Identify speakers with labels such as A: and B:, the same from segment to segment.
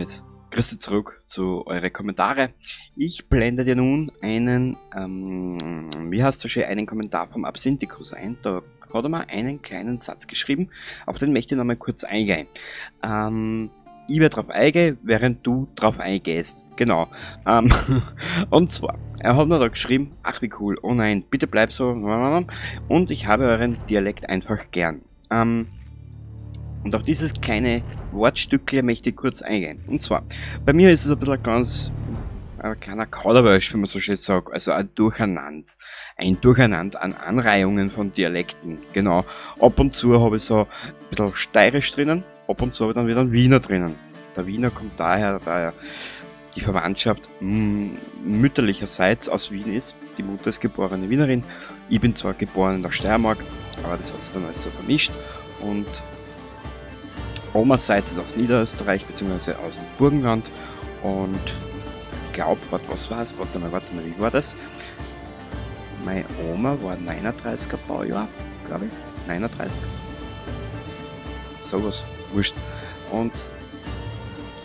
A: damit grüß dich zurück zu eure Kommentare. Ich blende dir nun einen, wie heißt das schon, einen Kommentar vom Absinthikus ein. Da hat er mal einen kleinen Satz geschrieben, auf den möchte ich nochmal kurz eingehen. Ich werde drauf eingehen, während du drauf eingehst. Genau. Und zwar, er hat mir da geschrieben, ach wie cool, oh nein, bitte bleib so. Und ich habe euren Dialekt einfach gern. Und auf dieses kleine Wortstückle möchte ich kurz eingehen. Und zwar, bei mir ist es ein bisschen ganz ein kleiner Kauderwelsch, wenn man so schön sagt, also ein Durcheinander. Ein Durcheinander an Anreihungen von Dialekten, genau. Ab und zu habe ich so ein bisschen steirisch drinnen, ab und zu habe ich dann wieder einen Wiener drinnen. Der Wiener kommt daher, da ja die Verwandtschaft mütterlicherseits aus Wien ist. Die Mutter ist geborene Wienerin, ich bin zwar geboren in der Steiermark, aber das hat sich dann alles so vermischt. Und Omaseits ist aus Niederösterreich bzw. aus dem Burgenland und ich glaube, was war es? Warte mal, wie war das? Meine Oma war 39er Baujahr, glaube ich. 39. Sowas, wurscht. Und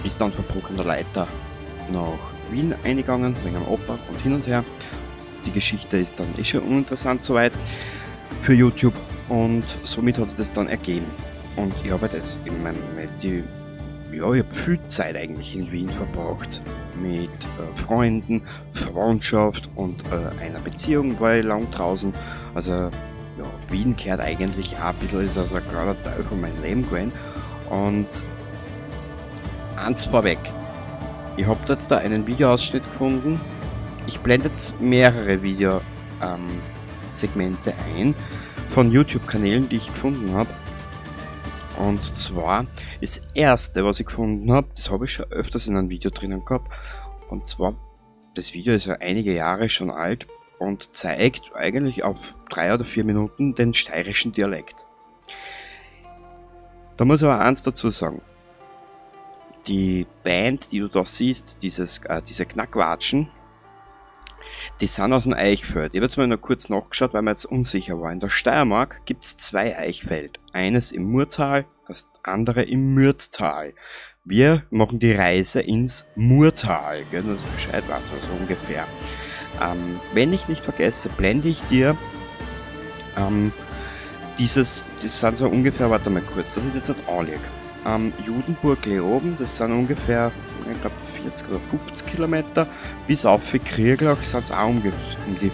A: ist dann von Bruck an der Leiter nach Wien eingegangen, wegen dem Opa und hin und her. Die Geschichte ist dann eh schon uninteressant soweit für YouTube und somit hat sich das dann ergeben. Und ich habe das in meinem, ich habe viel Zeit eigentlich in Wien verbracht. Mit Freunden, Verwandtschaft und einer Beziehung war ich lang draußen. Also ja, Wien gehört eigentlich auch ein bisschen, ist also ein kleiner Teil von meinem Leben gewesen. Und eins vorweg, ich habe jetzt da einen Videoausschnitt gefunden. Ich blende jetzt mehrere Videosegmente ein von YouTube-Kanälen, die ich gefunden habe. Und zwar, das erste, was ich gefunden habe, das habe ich schon öfters in einem Video drinnen gehabt. Und zwar, das Video ist ja einige Jahre schon alt und zeigt eigentlich auf 3 oder 4 Minuten den steirischen Dialekt. Da muss ich aber eins dazu sagen. Die Band, die du da siehst, diese Knackwatschen, die sind aus dem Eichfeld. Ich habe jetzt mal noch kurz nachgeschaut, weil mir jetzt unsicher war. In der Steiermark gibt's 2 Eichfeld. Eines im Murtal, das andere im Mürztal. Wir machen die Reise ins Murtal. Gell? Nur, dass du Bescheid weißt, also ungefähr. Wenn ich nicht vergesse, blende ich dir das sind so ungefähr, warte mal kurz, das ist jetzt nicht anlege. Judenburg Leoben, das sind ungefähr, ich glaube 40 oder 50 Kilometer, bis auf Krieglach sind es auch um die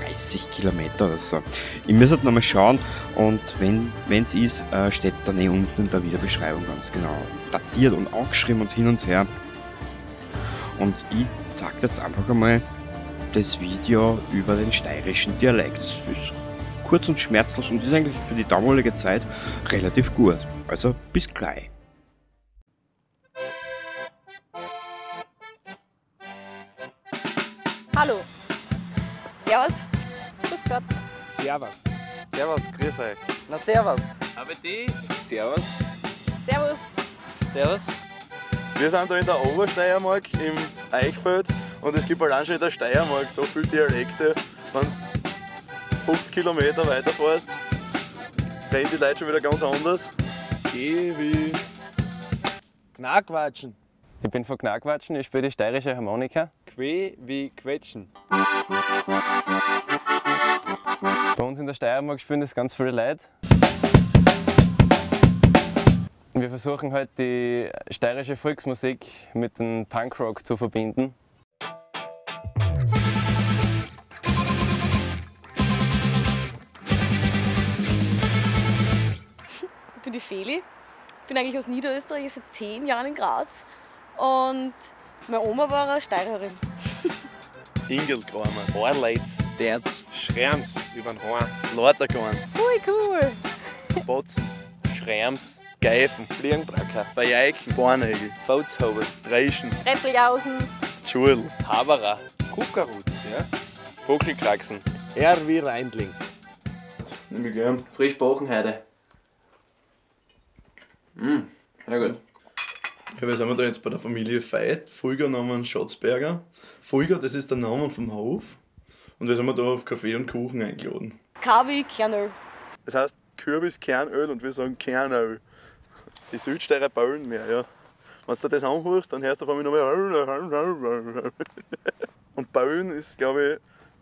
A: 30 Kilometer oder so. Ich muss halt nochmal schauen und wenn es ist, steht es dann eh unten in der Videobeschreibung ganz genau datiert und angeschrieben und hin und her. Und ich zeig jetzt einfach einmal das Video über den steirischen Dialekt. Das ist kurz und schmerzlos und ist eigentlich für die damalige Zeit relativ gut. Also bis gleich.
B: Hallo. Servus. Grüß Gott.
C: Servus.
D: Servus, grüß euch.
E: Na servus.
C: ABD. Servus.
B: Servus.
E: Servus.
D: Wir sind da in der Obersteiermark im Eichfeld und es gibt allein schon in der Steiermark so viele Dialekte. Wenn du 50 Kilometer weiterfährst, reden die Leute schon wieder ganz anders.
C: Geh wie
E: Knackwatschen.
F: Ich bin von Knackwatschen, ich spiele die steirische Harmonika.
C: Que wie Quetschen.
F: Bei uns in der Steiermark spielen das ganz viele Leute. Wir versuchen halt die steirische Volksmusik mit dem Punkrock zu verbinden.
B: Ich bin die Feli, bin eigentlich aus Niederösterreich, seit 10 Jahren in Graz und meine Oma war eine Steirerin.
D: Ingelkramer, Orleitz,
C: Derz, Schrems, übern Horn,
D: Lauterkorn,
B: Ui, cool!
D: Botzen,
F: Schrems,
D: Geifen,
F: Fliegenbracker,
D: Bajeiken, Bornegel,
F: Volzhauber,
D: Dreischen,
B: Retteljausen,
D: Tschurl,
F: Haberer,
C: Kuckerutz, ja?
F: Buckelkraxen,
E: R wie Reindling.
D: Nehme ich gern.
F: Frisch Bochenheide. Sehr gut.
D: Ja, wir sind da jetzt bei der Familie Veit, Fulger-Namen Schatzberger. Fulger, das ist der Name vom Hof. Und wir sind da auf Kaffee und Kuchen eingeladen.
B: K wie Kernöl.
D: Das heißt Kürbiskernöl und wir sagen Kernöl. Die Südsteirer bauen mehr, ja. Wenn du das anhörst, dann hörst du auf einmal nochmal. Und Bauen ist, glaube ich,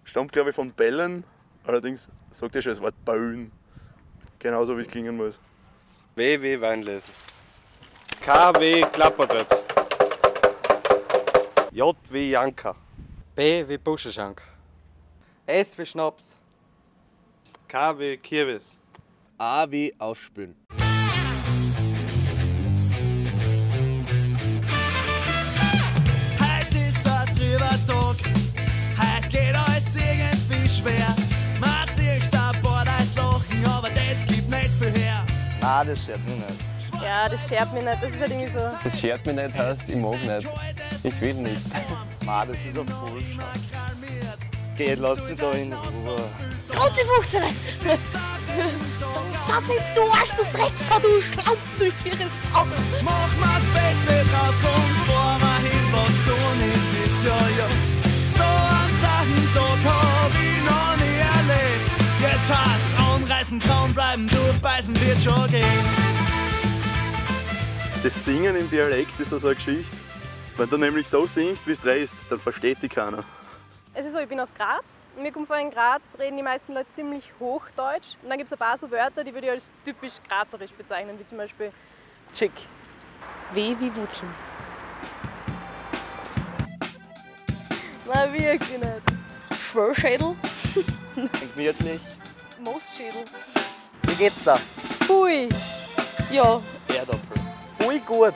D: stammt, glaube ich, von Bellen. Allerdings sagt er schon das Wort Bauen. Genauso wie es klingen muss.
C: W wie Weinlesen. K wie Klappertaz.
E: J wie Janka.
G: B wie Buschenschank. S wie Schnaps.
C: K wie Kirmes.
E: A wie Aufspülen.
H: Heute ist ein trüber Tag, heute geht alles irgendwie schwer. Man sieht ein paar Leute lachen, aber das gibt nicht viel her.
E: Nein, das schert mich nicht.
B: Ja, das schert mich nicht. Das ist halt irgendwie so.
F: Das schert mich nicht heißt, ich mag nicht. Ich will nicht.
E: Nein, das ist ein Bullshit. Geh, lass sie da in Ruhe.
B: Große 15! Du Sattel, du Arsch, du Drecksau, du Schlampe, du schiere Sau!
H: Mach mal's Beste draus und fahr mal hin, was so nicht ist, ja, ja. So einen Tag hab ich noch nie erlebt. Jetzt heißt's anreißen, dranbleiben, durchbeißen wird schon gehen.
D: Das Singen im Dialekt ist also eine Geschichte. Wenn du nämlich so singst, wie es drehst, dann versteht dich keiner.
B: Es ist so, ich bin aus Graz. Und mir kommt vor, in Graz reden die meisten Leute ziemlich Hochdeutsch. Und dann gibt es ein paar so Wörter, die würde ich als typisch grazerisch bezeichnen, wie zum Beispiel
E: Chick.
B: W wie Wurzeln. Nein, wirklich nicht. Schwörschädel.
E: Gemütlich.
B: Moosschädel.
E: Wie geht's da?
B: Pfui. Ja.
E: Erdapfel. Voll gut.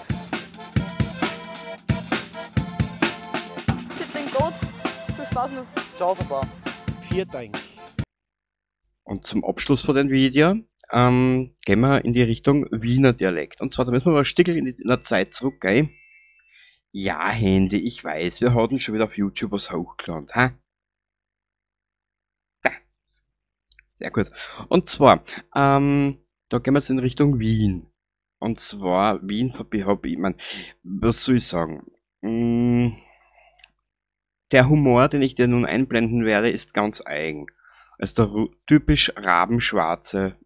B: Bitte den Gott. Viel Spaß noch.
E: Ciao, Papa.
C: Vier Dank.
A: Und zum Abschluss von dem Video gehen wir in die Richtung Wiener Dialekt. Und zwar, da müssen wir mal ein Stückchen in der Zeit zurückgehen. Ja, Handy, ich weiß, wir hatten schon wieder auf YouTube was hochgeladen, ha? Ja. Sehr gut. Und zwar, da gehen wir jetzt in Richtung Wien. Und zwar, Wien hab ich, mein, was soll ich sagen? Der Humor, den ich dir nun einblenden werde, ist ganz eigen. Es ist der typisch rabenschwarze,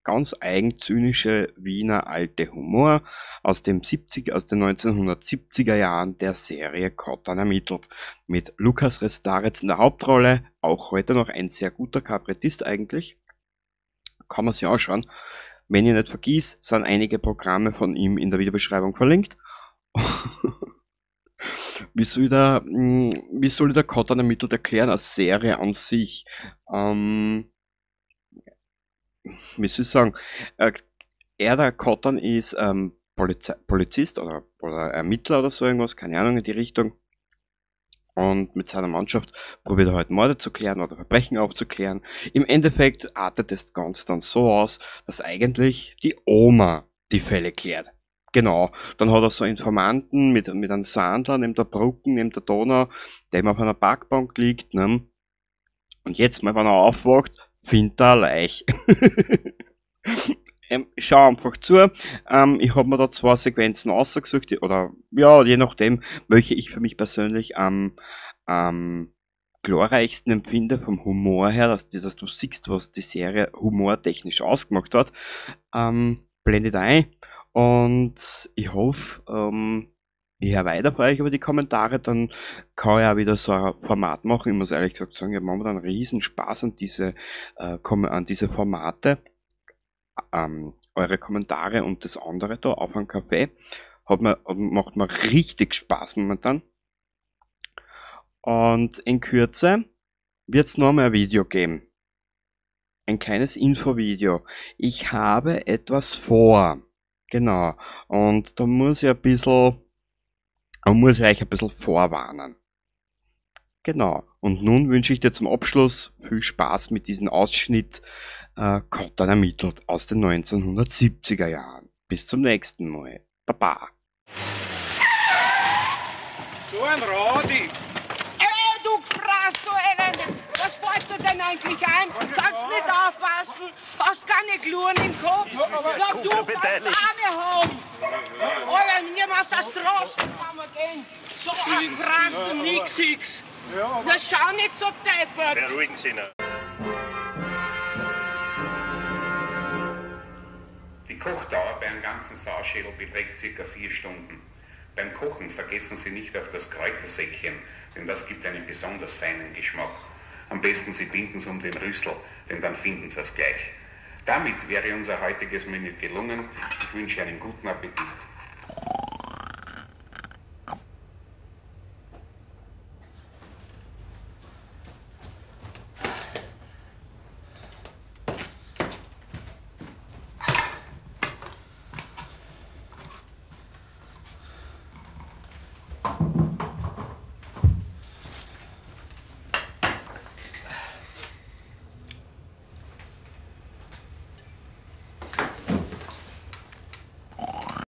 A: ganz eigen zynische Wiener alte Humor aus den 1970er Jahren der Serie Kottan ermittelt. Mit Lukas Restaretz in der Hauptrolle, auch heute noch ein sehr guter Kabarettist eigentlich. Kann man sich anschauen. Wenn ihr nicht vergiss, sind einige Programme von ihm in der Videobeschreibung verlinkt. Wie soll der Kottan ermittelt erklären, als Serie an sich? Wie soll ich sagen? Er, der Kottan, ist Polizist oder Ermittler oder so irgendwas, keine Ahnung, in die Richtung. Und mit seiner Mannschaft probiert er halt Morde zu klären oder Verbrechen aufzuklären. Im Endeffekt artet das Ganze dann so aus, dass eigentlich die Oma die Fälle klärt. Genau, dann hat er so Informanten mit einem Sandler neben der Brücke, neben der Donau, der immer auf einer Parkbank liegt, ne? Und jetzt mal, wenn er aufwacht, findet er eine Leiche. Schau einfach zu. Ich hab mir da zwei Sequenzen ausgesucht, oder ja, je nachdem, welche ich für mich persönlich am glorreichsten empfinde vom Humor her, dass du siehst, was die Serie humortechnisch ausgemacht hat. Blendet ein. Und ich hoffe, ich höre weiter bei euch über die Kommentare, dann kann ich auch wieder so ein Format machen. Ich muss ehrlich gesagt sagen, ich habe momentan einen riesen Spaß an diese Formate. Eure Kommentare und das andere da auf einem Café macht mir richtig Spaß momentan. Und in Kürze wird es noch mal ein Video geben. Ein kleines Infovideo. Ich habe etwas vor. Genau. Und da muss ich ein bisschen, muss ich euch ein bisschen vorwarnen. Genau. Und nun wünsche ich dir zum Abschluss viel Spaß mit diesem Ausschnitt Kottan ermittelt aus den 1970er Jahren. Bis zum nächsten Mal. Baba.
I: So ein Radi.
J: Ey, du Fraß, du Elende! Was fällt dir denn eigentlich ein? Kannst nicht aufpassen, hast keine Gluren im Kopf. Sag, du kannst auch nicht haben. Aber mir auf der Straße kann man gehen. So ein Fraß, du nix. Na schau nicht so deppert.
I: Beruhigen Sie ihn.
K: Die Kochdauer bei einem ganzen Sauschädel beträgt ca. 4 Stunden. Beim Kochen vergessen Sie nicht auf das Kräutersäckchen, denn das gibt einen besonders feinen Geschmack. Am besten Sie binden's um den Rüssel, denn dann finden Sie es gleich. Damit wäre unser heutiges Menü gelungen. Ich wünsche einen guten Appetit.